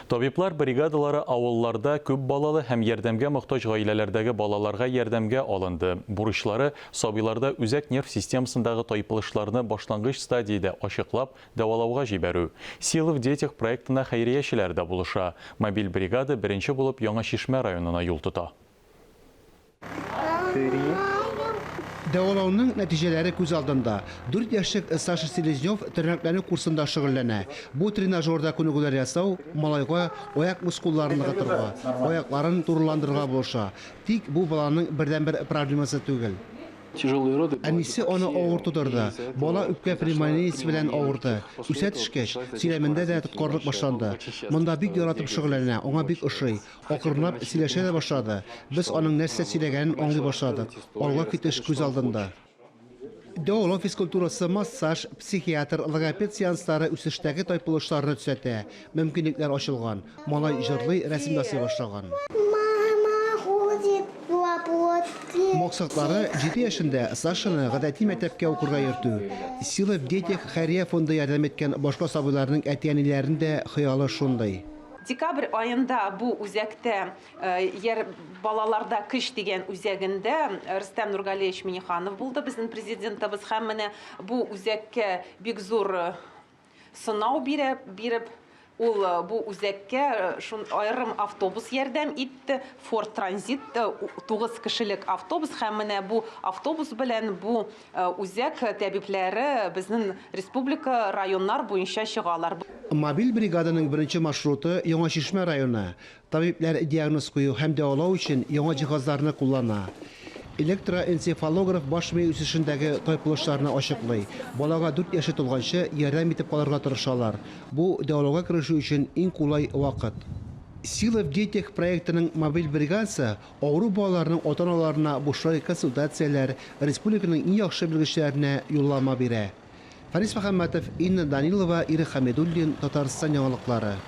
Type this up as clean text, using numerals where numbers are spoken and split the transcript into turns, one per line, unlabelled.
Табиблар бригадалары авылларда күп балалы һәм ярдәмгә мохтаҗ гаиләләрдәге балаларга ярдәмгә алынды. Бурычлары, сабыйларда үзәк нерв системасындагы тайпылышларны башлангыч стадиядә ачыклап, дәвалауга җибәрү. Сила в детях проектына хәйриячеләр дә булыша. Мобиль бригада беренче булып Яңа Чишмә районына юл тота.
Дәвалауның нәтиҗәләре күз алдында. Дүрт яшьлек Саша Селезнев тернәкләнү курсында шөгыльләнә. Бу тренажерда күнегүләр ясау малайга аяк мускулларын ныгытырга, аякларын турыландырырга булыша. Тик бу баланың бердәнбер проблемасы түгел. Әнисе аны авыр тудырды. Бала үпкә пневмониясе белән авырды. Үсә төшкәч, сөйләмендә дә тоткарлык башланды. Монда бик яратып шөгыльләнә, аңа бик ошый. Акрынлап сөйләшә дә башлады. Без аның нәрсә сөйләгәнен аңлый башладык. Алга китеш күз алдында. Дәвалау физкультурасы, массаж, психиатр, логопед сеанслары үсештәге тайпылышларны төзәтә. Мөмкинлекләр ачылган. Малай җырлый, рәсем ясый башлаган.
Мама ходит по плотке.
Максатлары, җиде яшендә Сашаны гадәти мәктәпкә укырга йөртү. Сила в детях хәйрия фонды ярдәм иткән башка сабыйларның әти-әниләренең дә хыялы шундый.
Декабрь аенда бу үзәктә Яр балаларда көч дигән үзәгендә Рөстәм Нургалиевич Минниханов булды, безнең президентыбыз, һәм менә бу үзәккә бик зур сынау бирә, биреп, ул бу үзәккә шун аерым автобус ярдәм итте, Ford Transit, 9 кешелек автобус, һәм менә бу автобус белән бу Үзәк тәбипләре безнең республика районнар буенча чыгалар.
Мобиль бригаданың беренче маршруты, Яңа Чишмә районы. Табибләр диагноз кую һәм дәвалау өчен яңа җиһазларны куллана. Электроэнцефалограф баш мие үсешендәге тайпылышларны ачыклый. Балага дүрт яше тулганчы ярдәм итеп калырга тырышалар. Бу, дәвалауга керешү өчен иң кулай вакыт. Сила в детях проектының мобиль бригадасы Авыру балаларның ата-аналарына бушлай консультацияләр, республиканың иң яхшы белгечләренә юллама бирә. Фәнис Мөхәммәтов, Инна Данилова, Ирек Хәмидуллин, Татарстан яңалыклары.